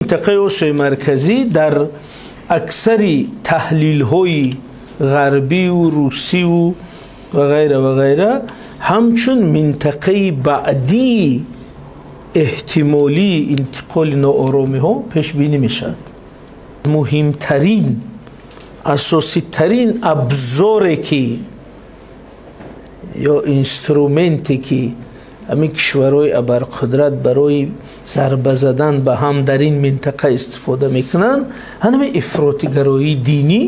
Минтақаи Осиёи Марказӣ дар аксари таҳлилҳои ғарбию русиву ва ғайра ва ғайра ҳамчун минтақаи баъдии эҳтимолии интиқоли нооромиҳо пешбинӣ мешавад. Муҳимтарин, асоситарин абзоре ки ё инструменте ки ҳамин кишварҳои абарқудрат барои зарба задан ба ҳам дар ин минтақа истифода мекунанд, ҳамин ифротигароии динӣ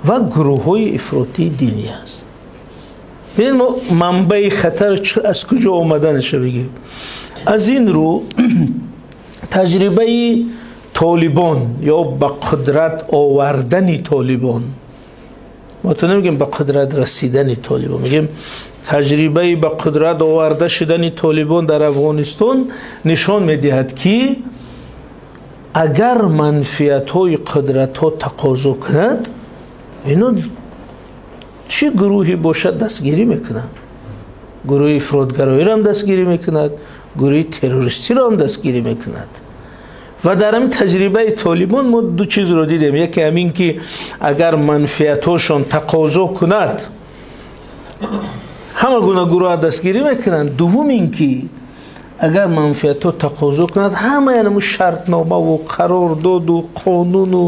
ва гурӯҳҳои ифротии динӣ аст. Бинед, мо манбаи хатар аз куҷо омаданаша бигем. Аз ин рӯ таҷрибаи Толибон ё ба қудрат овардани Толибон, мо то намегем ба қудрат расидани Толибон, мегем таҷрибаи ба қудрат оварда шудани Толибон дар Афғонистон нишон медиҳад, ки агар манфиатҳои қудратҳо тақозо кунад, ино чӣ гурӯҳе бошад, дастгирӣ мекунанд. Гурӯҳи ифротгароиро ҳам дастгирӣ мекунад, гурӯҳи террористиро ҳам дастгирӣ мекунад. Ва дар ҳамин таҷрибаи Толибон мо ду чизро дидем. Яке ҳамин ки агар манфиатҳошон тақозо кунад, ҳама гуна гурӯҳ дастгирӣ мекунанд. Дуввум ин ки агар манфиатҳо тақозо кунад, ҳамаи ҳамун шартномаву қарордоду қонуну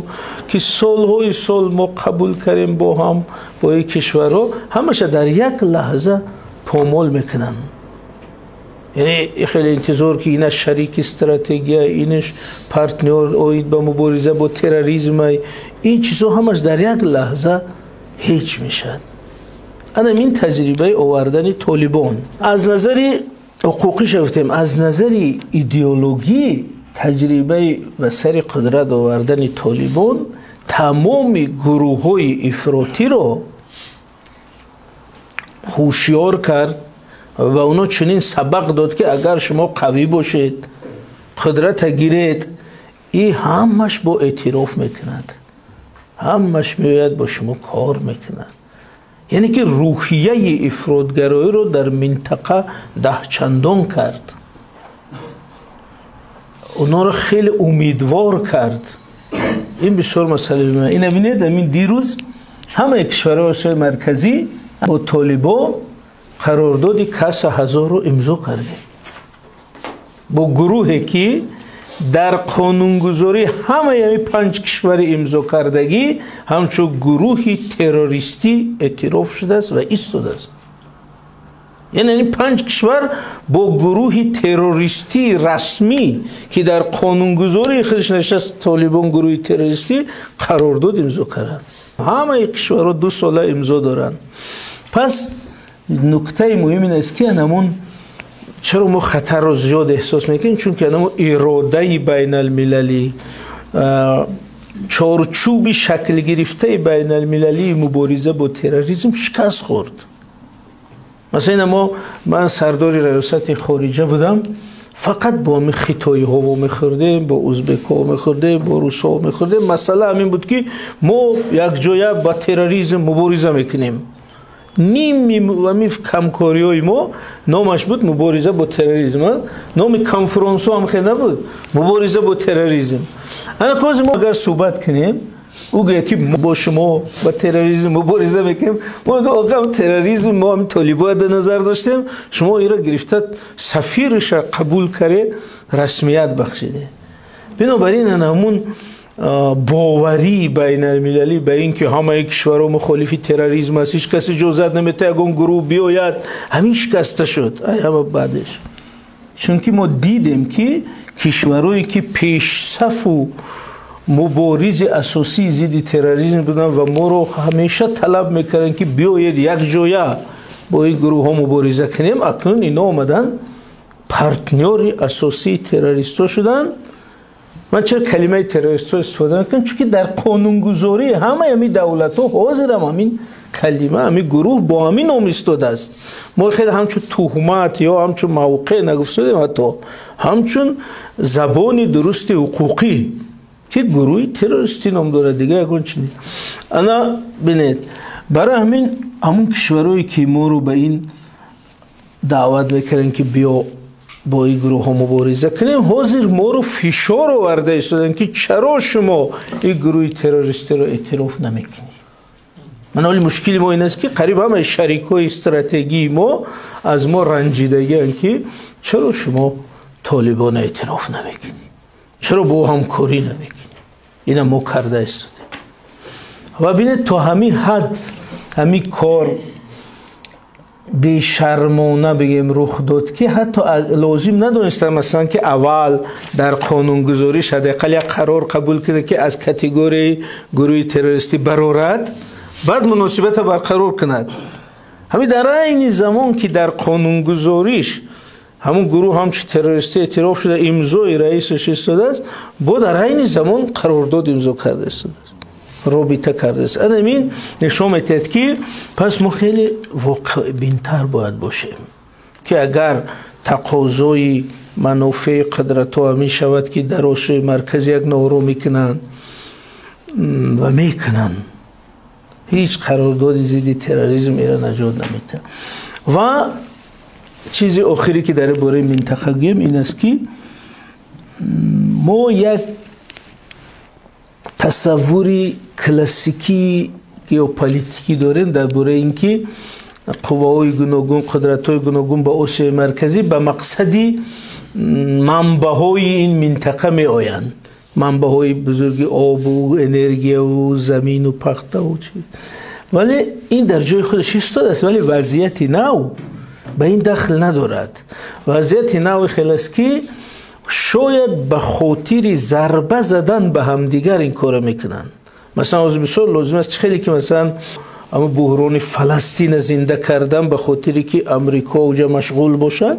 ки солҳои сол мо қабул кардем бо ҳам, бо ин кишварҳо, ҳамаша дар як лаҳза помол мекунанд. Яъне хеле интизор ки инаш шарики стратегия, инаш партнёр оид ба мубориза бо терроризм, ин чизҳо ҳамаш дар як лаҳза ҳеҷ мешавад. Ана ин таҷрибаи овардани Толибон. Аз назари ҳуқуқӣ гуфтем, аз назари идеологӣ таҷрибаи ба сари қудрат овардани Толибон тамоми гурӯҳҳои ифротиро ҳушёр кард ва ба онҳо чунин сабақ дод, ки агар шумо қавӣ бошед, қудрата гиред, и ҳамаш бо эътироф мекунад, ҳамаш меояд, бо шумо кор мекунад. Яъне ки рӯҳияи ифротгароиро дар минтақа даҳчандон кард, онҳоро хеле умедвор кард. Ин бисёр масъала. Ина бинед, ҳамин дирӯз ҳамаи кишварҳои Осиёи Марказӣ бо Толибо қарордоди Каса 1000-ро имзо кардем, бо гурӯҳе ки дар қонунгузорӣ ҳамаи ҳамин панҷ кишвари имзокардагӣ ҳамчун гурӯҳи террористӣ эътироф шудааст ва истодааст. Яъне ин панҷ кишвар бо гурӯҳи террористии расмӣ, ки дар қонунгузории худаш нишаст, Толибон гурӯҳи террористӣ, қарордод имзо карданд. Ҳамаи кишварҳо 2 сола имзо доранд. Пас нуктаи муҳим ин аст, ки анамун чаро мо хатарро зиёд эҳсос мекунем? Чунки анамун иродаи байналмилалӣ, чорчӯби шаклгирифтаи байналмилалии мубориза бо терроризм шикаст хӯрд. Масалан, ина мо, ман сардори раёсати хориҷа будам, фақат бо ҳамин хитоиҳо вомехӯрдем, бо узбекҳо вомехӯрдем, бо русҳо вомехӯрдем. Масъала ҳамин буд, ки мо якҷоя ба терроризм мубориза мекунем. Ними ҳамин камкориҳои мо номаш буд мубориза бо терроризм. Номи конфронсҳо ҳам хел набуд, мубориза бо терроризм. Ана кози мо агар суҳбат кунем, ӯ гӯяд, ки бо шумо ба терроризм мубориза мекунем, мо мегӯем, оқа, терроризм мо ҳам Толибоя дар назар доштем, шумо иро гирифта, сафирша қабул каре, расмият бахшиде. Бинобар ин ана ҳамун боварии байналмилалӣ ба ин ки ҳамаи кишварҳо мухолифи терроризм аст, ҳеҷ кас иҷозат наметаҳад ягон гурӯҳ биёяд, ҳамин шикаста шуд. Ай ҳама баъдеш, чунки мо дидем, ки кишварҳое ки пешсафу муборизи асосии зидди терроризм буданд ва моро ҳамеша талаб мекарданд, ки биёед, якҷоя бо ин гурӯҳҳо мубориза кунем, акнун ино омаданд, партнёри асосии террористҳо шуданд. Ман чаро калимаи террористҳо истифода мекунам? Чунки дар қонунгузории ҳамаи ҳамин давлатҳо ҳозирам ҳамин калима, ҳамин гурӯҳ бо ҳамин ном истодааст. Мо хеле ҳамчун туҳмат ё ҳамчун мавқеъ нагуфтодем, ҳатто ҳамчун забони дурусти ҳуқуқӣ, ки гурӯҳи террористӣ ном дорад, дигар ягон чи не. Ана бинед, барои ҳамин ҳамун кишварҳое ки моро ба ин даъват мекарданд, ки биё бо ин гурӯҳҳо мубориза кунем. Ҳозир моро фишор оварда истоданд, ки чаро шумо ин гурӯҳи террористиро эътироф намекунед. Ман ҳоли мушкили мо ин аст, ки қариб ҳамаи шарикҳои стратегии мо аз мо ранҷидагианд, ки чаро шумо Толибонро эътироф намекунед, чаро бо ӯ ҳамкорӣ намекунед. Ина мо карда истодем. Ва бинед, то ҳамин ҳад ҳамин кор бешармона бигем рух дод, ки ҳатто лозим надонистам, масалан, ки аввал дар қонунгузориш ҳадди ақал як қарор қабул кунад, ки аз категорияи гурӯҳи террористӣ барорад, баъд муносибата барқарор кунад. Ҳамин дар айни замон, ки дар қонунгузориш ҳамун гурӯҳ ҳамчун террористӣ эътироф шуда, имзои раисаш истодааст, бо дар айни замон қарордод имзо карда истодааст, робита кардааст. Ана ин нишон медиҳад, ки пас мо хеле воқеъбинтар бояд бошем, ки агар тақозои манофеи қудратҳо ҳамин шавад, ки дар Осиёи Марказӣ як нооромӣ кунанд ва мекунанд, ҳеҷ қарордоди зидди терроризм ира наҷот наметиҳад. Ва чизи охире, ки дар бораи минтақа гӯем, ин аст, ки мо як тасаввури классикии геополитикӣ дорем дар бораи ин ки қувваҳои гуногун, қудратҳои гуногун ба Осиёи Марказӣ ба мақсади манбаъҳои ин минтақа меоянд, манбаъҳои бузурги обу энергияву замину пахтаву чи. Вале ин дар ҷои худаш истодааст, вале вазъияти нав ба ин дахл надорад. Вазъияти нави хел аст, ки шояд ба хотири зарба задан ба ҳамдигар ин корро мекунанд. Масалан, ҳозир бисёр лозим аст, чӣ хеле ки, масалан, ама буҳрони Фаластина зинда кардан ба хотире ки Амрико уҷа машғул бошад,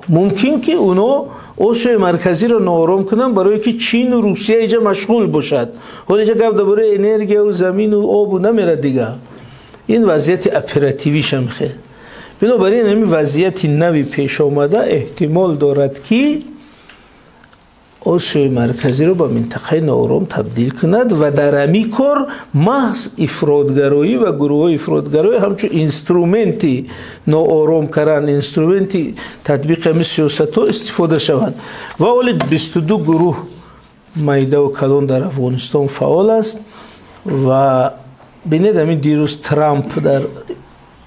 мумкин ки оно Осиёи Марказиро ноором кунанд, барое ки Чину Русия иҷа машғул бошад. Ҳоло иҷа гап дар бораи энергияву замину обу намерад дига, ин вазъияти оперативишам хел. Бинобар ин, ҳамин вазъияти нави пешомада эҳтимол дорад, ки Осиёи Марказиро ба минтақаи ноором табдил кунад ва дар ҳамин кор маҳз ифротгароӣ ва гурӯҳҳои ифротгароӣ ҳамчун инструменти ноором кардан, инструменти татбиқи ҳамин сиёсатҳо истифода шаванд. Ва ҳоли 22 гурӯҳ майдаву калон дар Афғонистон фаъол аст. Ва бинед, ҳамин дирӯз Трамп дар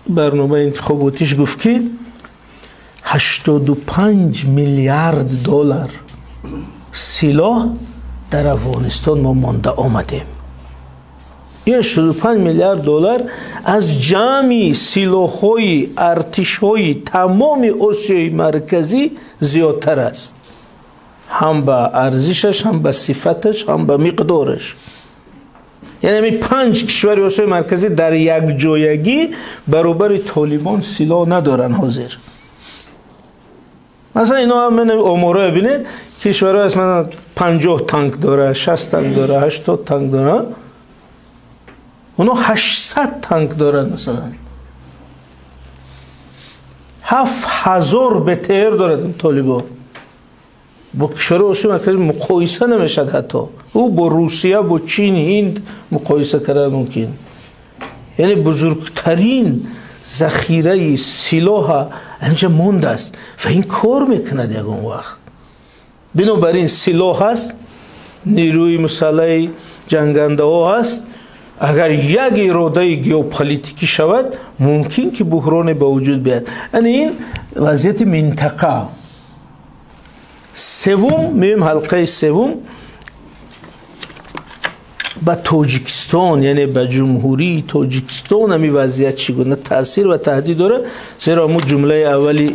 барномаи интихоботиш гуфт, ки 85 миллиард доллар силоҳ дар Афғонистон мо монда омадем. Ин 85 миллиард доллар аз ҷамъи силоҳҳои артишҳои тамоми Осиёи Марказӣ зиёдтар аст, ҳам ба арзишаш, ҳам ба сифаташ, ҳам ба миқдораш. Яъне ҳамин панҷ кишвари Осиёи Марказӣ дар якҷоягӣ баробари Толибон силоҳ надоранд ҳозир. Масалан, ино ҳам оморое бинед, кишварҳо аст, масалан, 50 танк дора, 60 танк дора, 80 танк дора, оно 800 танк доранд, масалан, 7000 БТР дорад Толибон. Бо кишварҳои Осиёи Марказӣ муқоиса намешавад, ҳатто ӯ бо Русия, бо Чин, Ҳинд муқоиса кардан мумкин. Яъне бузургтарин захираи силоҳа ҳаминҷа мондааст ва ин кор мекунад ягон вақт. Бинобар ин, силоҳ ҳаст, нерӯи мусаллаи ҷангандаҳо ҳаст. Агар як иродаи геополитикӣ шавад, мумкин ки буҳроне ба вуҷуд биёяд. Ана ин вазъияти минтақа. Севум меоем, ҳалқаи севум, ба Тоҷикистон, яъне ба Ҷумҳурии Тоҷикистон ҳамин вазъият чӣ гуна таъсир ва таҳдид дорад. Зеро ҳамун ҷумлаи аввали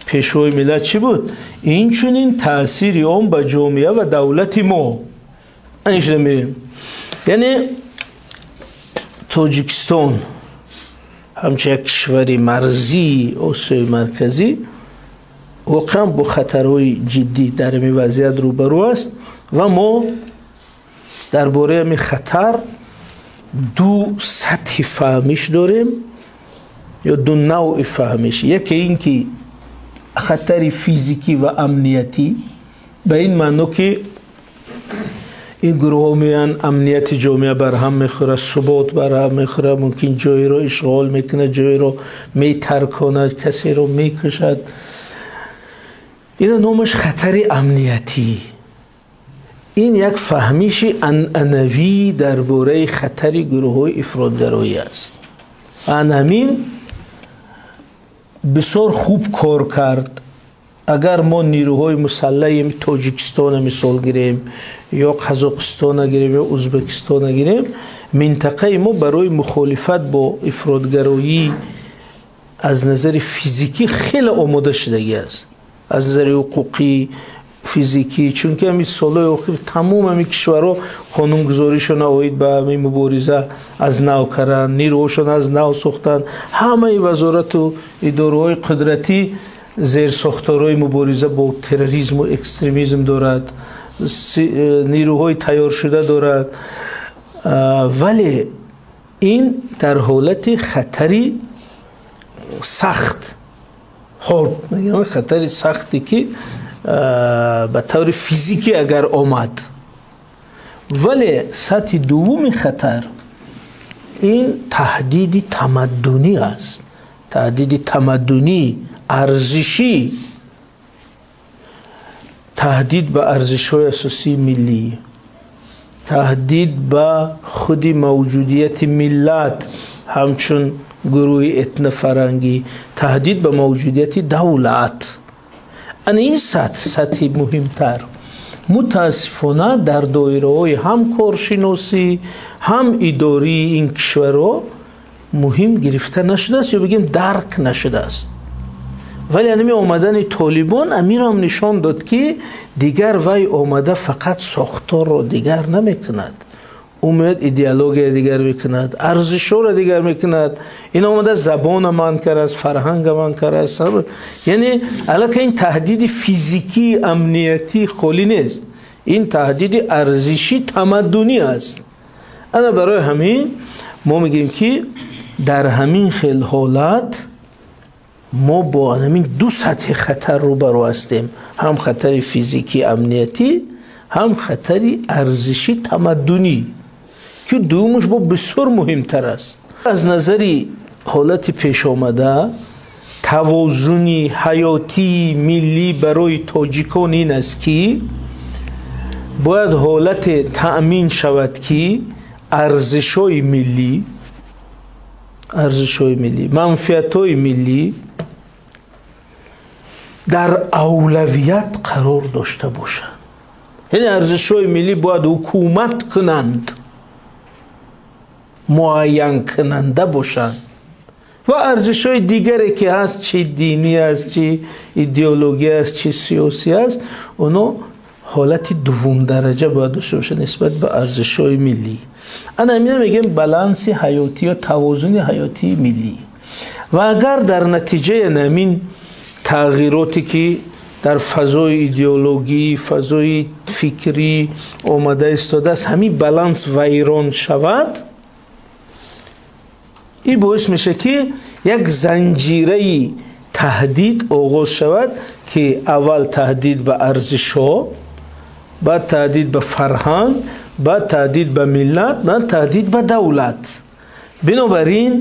Пешвои миллат чӣ буд? Инчунин таъсири он ба ҷомеа ва давлати мо. Анишда меоем. Яъне Тоҷикистон ҳамчун як кишвари марзии Осиёи Марказӣ воқеан бо хатарҳои ҷиддӣ дар ҳамин вазъият рӯбарӯ аст. Ва мо дар бораи ҳамин хатар ду сатҳи фаҳмиш дорем ё ду навъи фаҳмиш. Яке ин ки хатари физикӣ ва амниятӣ, ба ин маъно ки ин гурӯҳҳо меоянд, амнияти ҷомеа барҳам мехӯрад, субот барҳам мехӯрад, мумкин ҷойеро ишғол мекунад, ҷойеро метарконад, касеро мекушад. Ина номаш хатари амниятӣ. Ин як фаҳмиши анъанавӣ дар бораи хатари гурӯҳҳои ифротгароӣ аст. Ан ҳамин бисёр хуб кор кард. Агар мо нирӯҳои мусаллаҳи Тоҷикистона мисол гирем, ё Қазоқистона гирем, ё Ӯзбекистона гирем, минтақаи мо барои мухолифат бо ифротгароӣ аз назари физикӣ хеле омода шудагӣ аст, аз назари ҳуқуқӣ, физикӣ, чунки ҳамин солҳои охир тамом ҳамин кишварҳо қонунгузоришон оид ба ҳамин мубориза аз нав карданд, нирӯҳошон аз нав сохтанд. Ҳамаи вазорату идораҳои қудратӣ зерсохторҳои мубориза бо терроризму экстремизм дорад, нирӯҳои тайёршуда дорад. Вале ин дар ҳолати хатари сахт, хатари сахте ки ба таври физикӣ агар омад. Вале сатҳи дуввуми хатар ин таҳдиди тамаддунӣ аст, таҳдиди тамаддунӣ, арзишӣ, таҳдид ба арзишҳои асосии миллӣ, таҳдид ба худи мавҷудияти миллат ҳамчун гурӯҳи этнофарҳангӣ, таҳдид ба мавҷудияти давлат. Ана ин сатҳ сатҳи муҳимтар. Мутаассифона дар доираҳои ҳам коршиносӣ, ҳам идории ин кишварҳо муҳим гирифта нашудааст ё бигем дарк нашудааст. Вале анами омадани Толибон амирам нишон дод, ки дигар вай омада фақат сохторро дигар намекунад, ӯ меояд идеология дигар мекунад, арзишҳоро дигар мекунад. Ин омада забона ман кардааст, фарҳанга ман кардааст. Яъне аллакай ин таҳдиди физикӣ, амниятӣ холӣ нест, ин таҳдиди арзишӣ, тамаддунӣ аст. Ана барои ҳамин мо мегӯем, ки дар ҳамин хел ҳолат мо бо ҳамин ду сатҳи хатар рӯбарӯ ҳастем: ҳам хатари физикӣ, амниятӣ, ҳам хатари арзишӣ, тамаддунӣ, ки дуюмаш бо бисёр муҳимтар аст. Аз назари ҳолати пешомада тавозуни ҳаётии миллӣ барои тоҷикон ин аст, ки бояд ҳолате таъмин шавад, ки арзишҳои миллӣ, арзишҳои миллӣ, манфиатҳои миллӣ дар авлавият қарор дошта бошанд. Яъне арзишҳои миллӣ бояд ҳукумат кунанд, муайянкунанда бошанд ва арзишҳои дигаре ки ҳаст, чи динӣ аст, чи идеология аст, чи сиёсӣ аст, оно ҳолати дуввумдараҷа бояд дошта бошад нисбат ба арзишҳои миллӣ. Ана ҳамина мегӯем баланси ҳаётӣ ё тавозуни ҳаётии миллӣ. Ва агар дар натиҷаи ҳамин тағйироте ки дар фазои идеологӣ, фазои фикрӣ омада истодааст, ҳамин баланс вайрон шавад, ин боис мешавад, ки як занҷираи таҳдид оғоз шавад, ки аввал таҳдид ба арзишҳо, баъд таҳдид ба фарҳанг, баъд таҳдид ба миллат, баъд таҳдид ба давлат. Бинобар ин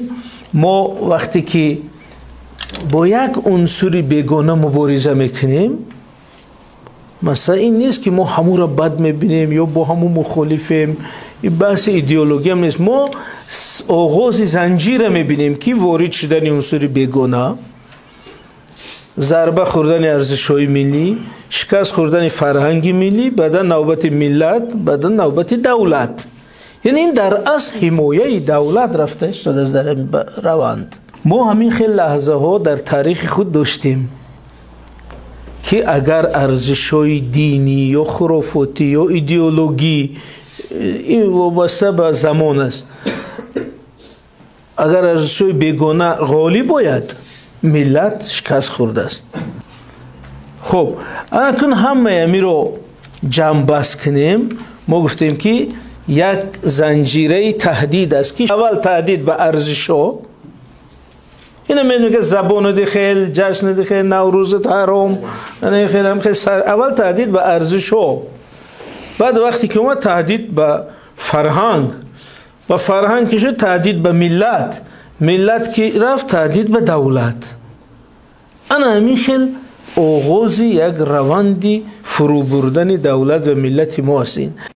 мо вақте ки бо як унсури бегона мубориза мекунем, масалан ин нест, ки мо ҳамуро бад мебинем ё бо ҳаму мухолифем, ин баҳси идеологиям нест. Мо оғози занҷира мебинем, ки ворид шудани унсури бегона, зарба хӯрдани арзишҳои миллӣ, шикаст хӯрдани фарҳанги миллӣ, баъдан навбати миллат, баъдан навбати давлат. Яъне ин дар асл ҳимояи давлат рафта истодааст дар ин раванд. Мо ҳамин хел лаҳзаҳо дар таърихи худ доштем, ки агар арзишҳои динӣ ё хурофотӣ ё идеологӣ, ин вобаста ба замон аст, агар арзишҳои бегона ғолиб ояд, миллат шикаст хӯрдааст. Хуб, акнун ҳамаи амиро ҷамъбаст кунем. Мо гуфтем, ки як занҷираи таҳдид аст, ки аввал таҳдид ба арзишҳо, ина мегӯяд забону дихел, ҷашну дихел, наврӯзат ҳаром, аввал таҳдид ба арзишҳо, баъд вақте ки омад таҳдид ба фарҳанг, ба фарҳанг ки шуд таҳдид ба миллат, миллат ки рафт таҳдид ба давлат. Ана ҳамин хел Оғози як раванди фурӯ бурдани давлат ва миллати мо аст ин.